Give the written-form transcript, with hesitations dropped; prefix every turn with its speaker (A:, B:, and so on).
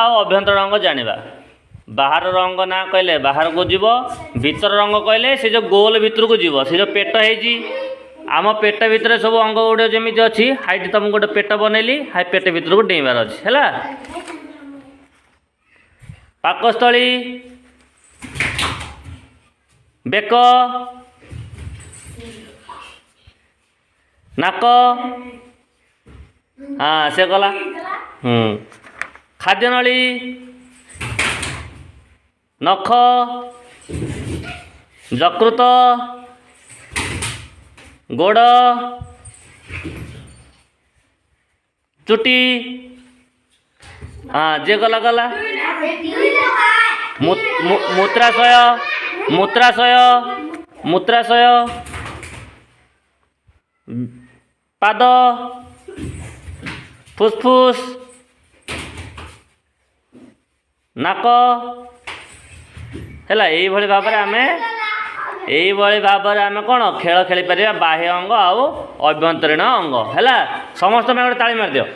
A: ଆଉ ଅଭ୍ୟନ୍ତରୀଣ ଅଙ୍ଗ ଜାଣିବା। ବାହାରର ଅଙ୍ଗ ନାଁ କହିଲେ ବାହାରକୁ ଯିବ, ଭିତର ଅଙ୍ଗ କହିଲେ ସେ ଯେଉଁ ଗୋଲ ଭିତରକୁ ଯିବ। ସେ ଯେଉଁ ପେଟ ହେଇଛି, ଆମ ପେଟ ଭିତରେ ସବୁ ଅଙ୍ଗ ଗୁଡ଼ିକ ଯେମିତି ଅଛି, ହାଇଟ୍ ତୁମକୁ ଗୋଟେ ପେଟ ବନେଇଲି, ହାଇ ପେଟ ଭିତରକୁ ଡେଇଁବାର ଅଛି। ହେଲା, ପାକସ୍ଥଳୀ, ବେକ, ନାକ। ହଁ, ସେ ଗଲା। ହୁଁ, ଖାଦ୍ୟନଳୀ, ନଖ, ଯକୃତ, ଗୋଡ଼, ଚୁଟି। ହଁ, ଯିଏ ଗଲା ଗଲା। ମୂତ୍ରାଶୟ, ମୂତ୍ରାଶୟ, ମୂତ୍ରାଶୟ, ପାଦ, ଫୁସଫୁସ, ନାକ। ହେଲା, ଏଇଭଳି ଭାବରେ ଆମେ, ଏଇଭଳି ଭାବରେ ଆମେ କ'ଣ ଖେଳ ଖେଳିପାରିବା, ବାହ୍ୟ ଅଙ୍ଗ ଆଉ ଅଭ୍ୟନ୍ତରୀଣ ଅଙ୍ଗ। ହେଲା, ସମସ୍ତ ପାଇଁ ଗୋଟେ ତାଳି ମାରିଦିଅ।